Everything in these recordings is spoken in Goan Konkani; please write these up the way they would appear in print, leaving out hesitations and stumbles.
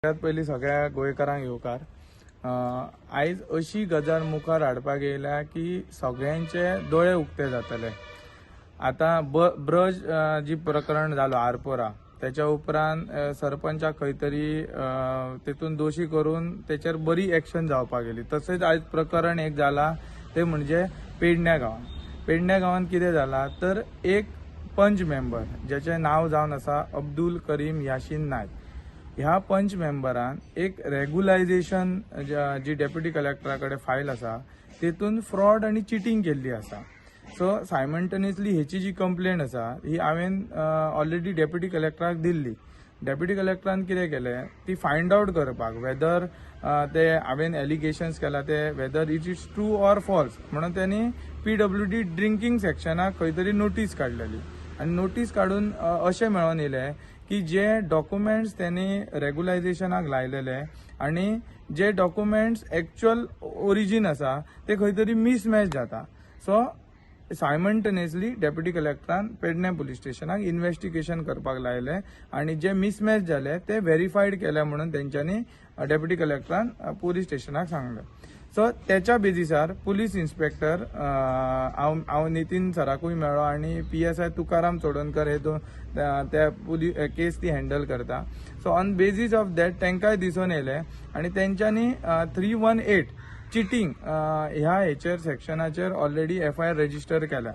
सगळ्यात पयलीं सगळ्या गोंयकारांक येवकार. आयज अशी गजाल मुखार हाडपाक येयल्या की सगळ्यांचे दोळे उक्ते जातले. आतां ब्रज जी प्रकरण जालो आरपोरा, तेच्या उपरांत सरपंचाक खंय तरी तेतून दोशी करून तेचेर बरी एक्शन जावपाक गेली. तशेंच आयज प्रकरण एक जाला ते म्हणजे पेडण्या गांवांत. पेडण्या गांवांत कितें जाला तर एक पंच मेंबर ज्याचें नांव जावन आसा अब्दुल करीम याशीन नायक, ह्या पंच मेंबरान एक रेगुलायझेशन जी डेप्युटी कलेक्टरा कडेन फायल आसा तेतून फ्रॉड आनी चिटींग केल्ली आसा. सो सायमल्टेनियसली हेची जी कंप्लेन आसा ही हांवें ऑलरेडी डेप्युटी कलेक्टराक दिल्ली. डेप्युटी कलेक्टरान कितें केलें, ती फायंड आवट करपाक वेदर ते हांवें एलिगेशन्स केला ते whether it is true or false म्हणून त्यांनी पीडब्ल्यूडी ड्रिंकींग सेक्शनाक खंय तरी नोटीस काडलेली आनी नोटीस काडून अशें मेळोन येयलें की जे डॉक्युमेंट्स त्यांनी रेगुलायझेशनाक लायलेले आनी जे डॉक्युमेंट्स एक्च्युअल ओरिजीन आसा ते खंय तरी मिसमॅच जाता. सो सायमल्टेनियसली डेप्युटी कलेक्टरान पेडणे पुलीस स्टेशनाक इन्व्हेस्टिगेशन करपाक लायलें आनी जे मिसमॅच जाले ते व्हेरीफायड केले म्हणून तेंच्यांनी डेप्युटी कलेक्टरान पुलीस स्टेशनाक सांगलें. सो तेच्या बेजिसार पुलीस इन्स्पेक्टर हांव नितीन सराकूय मेळ्ळो आनी पीएसआय तुकाराम चोडणकर हे दोन त्या पुलीस केस ती हँडल करता. So on basis of that तांकांय दिसून येयलें आनी तेंच्यांनी 318 चिटींग ह्या हेचेर सेक्शनाचेर ऑलरेडी एफआयआर रजिस्टर केल्या,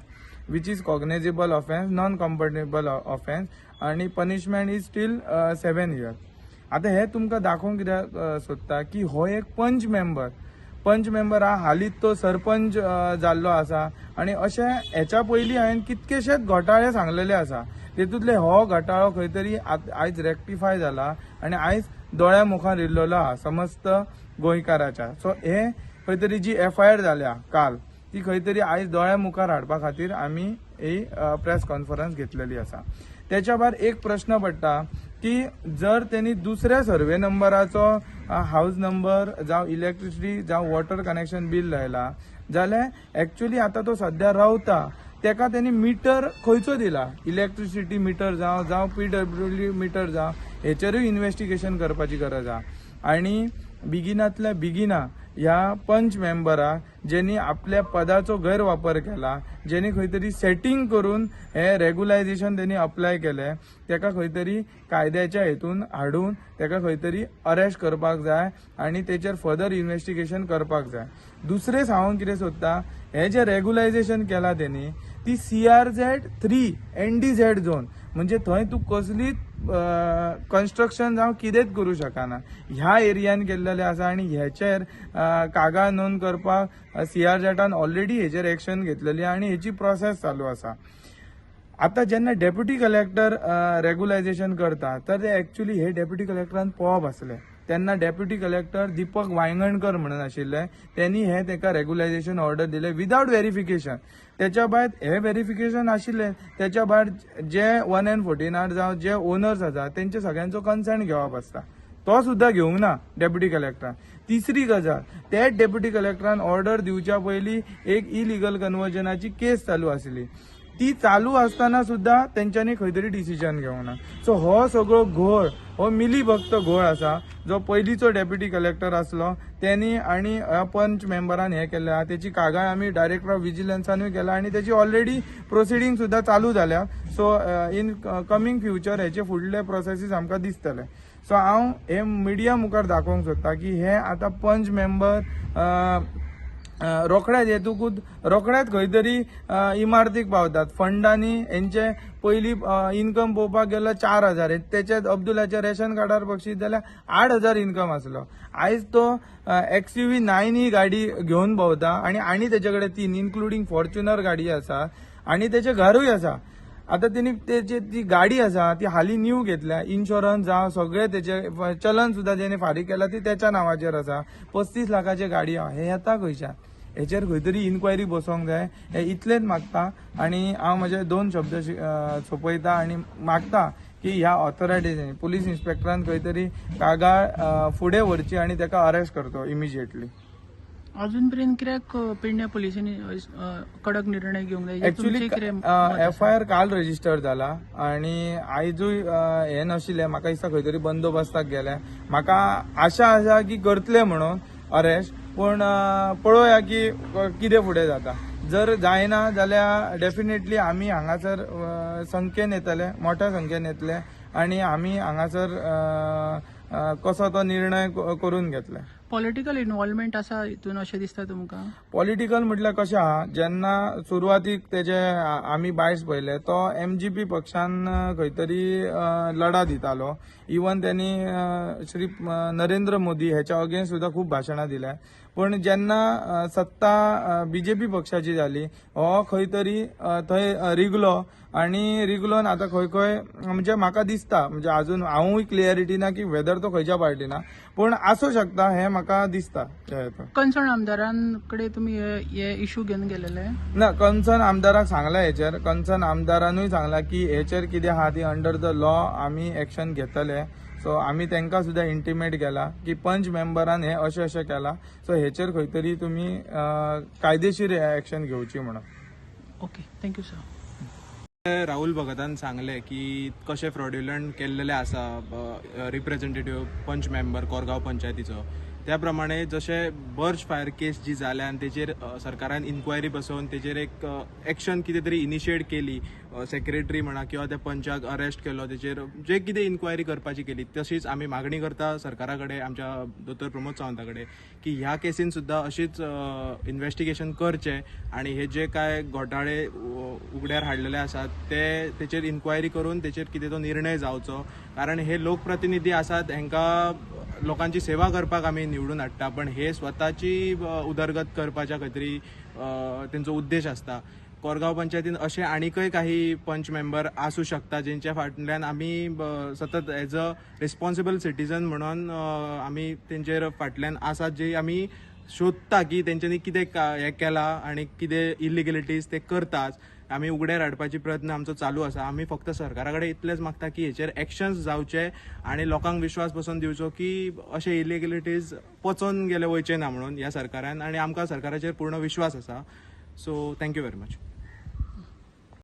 which is cognizable offence, non compoundable offence आनी punishment is till 7 year. आतां हे तुमकां दाखोवंक कित्याक सोदता की हो एक पंच मेंबर आहा, हालींच तो सरपंच जाल्लो आसा आनी अशें हेच्या पयलीं हांवें कितकेशेच घोटाळे सांगलेले आसा. तेतूंतले हो घोटाळो खंय तरी आयज रेक्टिफाय जाला आनी आयज दोळ्या मुखार येयल्लो आहा समस्त गोंयकाराच्या. सो हे खंय तरी जी एफआयआर जाल्या काल, ती खंय तरी आयज दोळ्या मुखार हाडपा खातीर आमी ही प्रेस कॉन्फरन्स घेतलेली आसा. तेच्या भायर एक प्रश्न पडटा की जर तेणी दुसऱ्या सर्वे नंबराचो हावज नंबर जावं इलेक्ट्रिसिटी जावं वॉटर कनेक्शन बील लायला जाल्यार एक्चुली आतां तो सद्या रावता तेका तेणी मिटर खंयचो दिला, इलेक्ट्रिसिटी मिटर जावं पीडब्ल्यूडी मिटर जावं, हेचेरूय इन्वेस्टिगेशन करपाची गरज आहा. आनी बेगिनातल्या बेगिना ह्या पंच मेंबराक जेणी आपल्या पदाचो गैरवापर केला, जेणी खंय तरी सेटींग करून हे रेगुलायझेशन तेणी अप्लाय केलें, तेका खंय तरी कायद्याच्या हेतून हाडून तेका खंय तरी अरेस्ट करपाक जाय आनी तेचेर फर्दर इन्वेस्टिगेशन करपाक जाय. दुसरें सांगूंक कितें सोदता, हे जे रेगुलायझेशन केलां तेणी ती सीआरझेड 3 एनडीझेड झोन, म्हणजे थंय तूं कसलीच कन्स्ट्रक्शन जावं कितेंच करूं शकना ह्या एरियान केल्लेलें आसा. आनी हेचेर कागाळ नोंद करपाक सीआरझेडान ऑलरेडी हेचेर एक्शन घेतलेली आनी हेची प्रोसेस चालू आसा. आतां जेन्ना डेप्युटी कलेक्टर रेगुलायझेशन करता तर ते एक्चुली हे डेप्युटी कलेक्टरान पळोवप आसलें. तेन्ना डेप्युटी कलेक्टर दीपक वायंगणकर म्हणून आशिल्ले, तेणी हे तेका रेगुलायझेशन ऑर्डर दिले विदावट व्हेरिफिकेशन. तेच्या भायर हे व्हेरिफिकेशन आशिल्लें, तेच्या भायर जे वन एन 14 आर जावं जे ओनर्स आसा तेंचे सगळ्यांचो कन्सेंट घेवप आसता, तो सुद्दां घेवंक ना डेप्युटी कलेक्टरान. तिसरी गजाल, तेच डेप्युटी कलेक्टरान ऑर्डर दिवच्या पयलीं एक इलिगल कन्वर्जनाची केस चालू आसली, ती चालू आसतना सुद्दां तेंच्यांनी खंय तरी डिसिजन घेवंक ना. सो हो सगळो घोळ हो मिली भक्त घोळ आसा जो पयलींचो डेप्युटी कलेक्टर आसलो तेणी आनी ह्या पंच मेंबरान हें केल्लें आहा. तेची कागाळ आमी डायरेक्टर ऑफ विजिलन्सानूय केला आनी तेची ऑलरेडी प्रोसिडींग सुद्दां चालू जाल्या. सो इन कमींग फ्युचर हेचे फुडले प्रोसेसीस आमकां दिसतले. सो हांव हे मिडिया मुखार दाखोवंक सोदता की हे आतां पंच मेंबर रोखडेच येतकूच रोखडेच खंय तरी इमारतीक पावतात. फंडांनी हेंचे पयलीं इन्कम पळोवपाक गेलो 4000, तेच्यात अब्दुलाच्या रेशन कार्डार बक्षीस जाल्यार 8000 इन्कम आसलो. आयज तो एक्सयूव्ही 9 ही गाडी घेवन भोंवता आनी तेचे कडेन तीन इन्क्लुडींग फॉर्च्युनर गाडी आसा आनी तेचें घरूय आसा. आतां तेणी तेची ती गाडी आसा ती हालीं न्यू घेतल्या, इन्शुरन्स जावं सगळें तेचे चलन सुद्दां जेणे फारीक केला ती तेच्या नांवाचेर आसा. 35 लाखाची गाडी आहा, हें येता खंयच्यान? हेचेर खंय तरी इन्क्वायरी बसोवंक जाय. हे इतलेंच मागता आनी हांव म्हजे दोन शब्द सोंपयता आनी मागता की ह्या ऑथॉरिटीजांनी पुलीस इन्स्पेक्टरान खंय तरी कागाळ फुडें व्हरची आनी ताका अरेस्ट करचो इमिजिएटली. अजून पर्यंत कित्याक पेडण्या पुलिसांनी कडक निर्णय घेवंक जाय? एक्चुली तुमचें कितें मत आसा? एफआयआर काल रजिस्टर जाला आणि आयजूय हें नाशिल्लें. म्हाका दिसता खंय तरी बंदोबस्ताक गेले. म्हाका आशा आसा की करतले म्हणून अरेस्ट, पूण पळोवया की कितें फुडें जाता. जर जायना जाल्यार डेफिनेटली आमी हांगासर संख्येन येतले, मोठ्या संख्येन येतले आनी आमी हांगासर अ, अ, कसो तो निर्णय करून घेतले. पॉलिटिकल इन्वॉल्वमेंट आसा हितून अशें दिसता तुमकां? पॉलिटिकल म्हटल्यार कशें आहा, जेन्ना सुरवातीक तेजे आमी बायट्स पळयले, तो एमजीपी पक्षान खंय तरी लढा दितालो. इवन त्यांनी श्री नरेंद्र मोदी हेच्या अगेन्स्ट सुद्दां खूब भाशणां दिल्या. पूण जेन्ना सत्ता बीजेपी पक्षाची जाली, हो खंय तरी थंय रिगलो आनी रिगलोन आतां खंय खंय, म्हणजे म्हाका दिसता, म्हणजे अजून हांवूय क्लियरिटी ना की वेदर तो खंयच्या पार्टी ना, पूण आसूं शकता हें म्हाका दिसता त्या हेतून. कन्सर्न आमदारांकडे तुमी हे इशू घेवन गेलेले? ना, कन्सर्न आमदाराक सांगला हेचेर. कन्सर्न आमदारानूय सांगला की हेचेर कितें आहा ती अंडर the law आमी एक्शन घेतले. सो आमी तांकां सुद्दां इंटिमेट केला की पंच मेंबरान हे अशें अशें केलां, सो हेचेर खंय तरी तुमी कायदेशीर एक्शन घेवची म्हणून. Okay, thank you sir. Rahul भगतान सांगलें की कशें फ्रॉड्युलंट केल्लेलें आसा रिप्रेझेंटेटिव्ह पंच मेंबर कोरगांव पंचायतीचो, त्या प्रमाणे जशें बर्च फायर केस जी जाल्या आनी तेजेर सरकारान इन्क्वायरी बसोवन तेजेर एक एक्शन कितें तरी इनिशिएट केली, सेक्रेटरी म्हणा किंवा त्या पंचाक अरेस्ट केलो, तेजेर जे कितें इन्क्वायरी करपाची केली, तशीच आमी मागणी करता सरकारा कडेन, आमच्या दोतोर प्रमोद सावंता कडेन की ह्या केसीन सुद्दां अशीच इन्वेस्टिगेशन करचें आनी हे जे काय घोटाळे उगड्यार हाडलेले आसात ते तेचेर इन्क्वायरी करून तेचेर कितें तो निर्णय जावचो. कारण हे लोकप्रतिनिधी आसात, हांकां लोकांची सेवा करपाक आमी निवडून हाडटा, पण हे स्वताची उदरगत करपाच्या खंय तरी तेंचो उद्देश आसता. कोरगांव पंचायतीन अशे आनीकय काही पंच मेंबर आसूं शकता जेंच्या फाटल्यान आमी सतत एज अ रिस्पॉन्सिबल सिटीजन म्हणून आमी तेंचेर फाटल्यान आसात, जे आमी शोधता की तेंच्यांनी कितें हें केलां आनी कितें इलिगलिटीज ते करतात. आमी उगड्यार हाडपाची प्रयत्न आमचो चालू आसा. आमी फक्त सरकारा कडेन इतलेंच मागता की हेचेर एक्शन्स जावचे आनी लोकांक विश्वास बसोवन दिवचो की अशे इलिगलिटीज पचोवन गेले वयचे ना म्हणून ह्या सरकारान, आनी आमकां सरकाराचेर पूर्ण विश्वास आसा. So thank you very much.